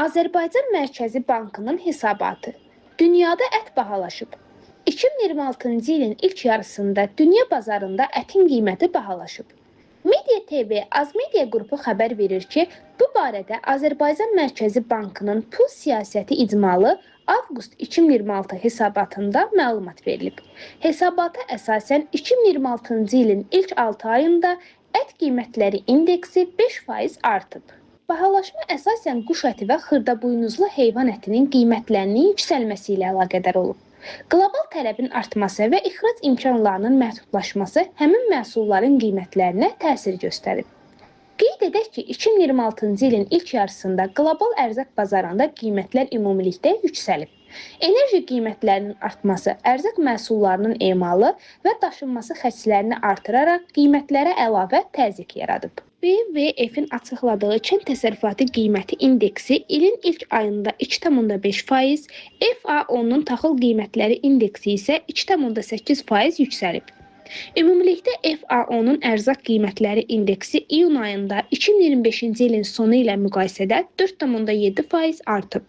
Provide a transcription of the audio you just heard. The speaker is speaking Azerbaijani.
Azərbaycan Mərkəzi Bankının hesabatı. Dünyada ət bahalaşıb. 2026-cı ilin ilk yarısında dünya bazarında ətin qiyməti bahalaşıb. Media TV Azmedia qrupu xəbər verir ki, bu barədə Azərbaycan Mərkəzi Bankının pul siyasəti icmalı avqust 2026 hesabatında məlumat verilib. Hesabata əsasən 2026-cı ilin ilk 6 ayında ət qiymətləri indeksi 5% artıb. Bahalaşma əsasən quş əti və xırdabuynuzlu heyvan ətinin qiymətlərinin yüksəlməsi ilə əlaqədar olub. Qlobal tələbin artması və ixrac imkanlarının məhdudlaşması həmin məhsulların qiymətlərinə təsir göstərib. Qeyd edək ki, 2026-cı ilin ilk yarısında qlobal ərzaq bazarında qiymətlər ümumilikdə yüksəlib. Enerji qiymətlərinin artması ərzaq məhsullarının emalı və daşınması xərclərini artıraraq qiymətlərə əlavə təzyiq yaradıb. BVF-in açıqladığı kənd təsərrüfatı qiyməti indeksi ilin ilk ayında 2,5%, FAO-nun taxıl qiymətləri indeksi isə 2,8% yüksəlib. Ümumilikdə FAO-nun ərzaq qiymətləri indeksi iyun ayında 2025-ci ilin sonu ilə müqayisədə 4,7% artıb.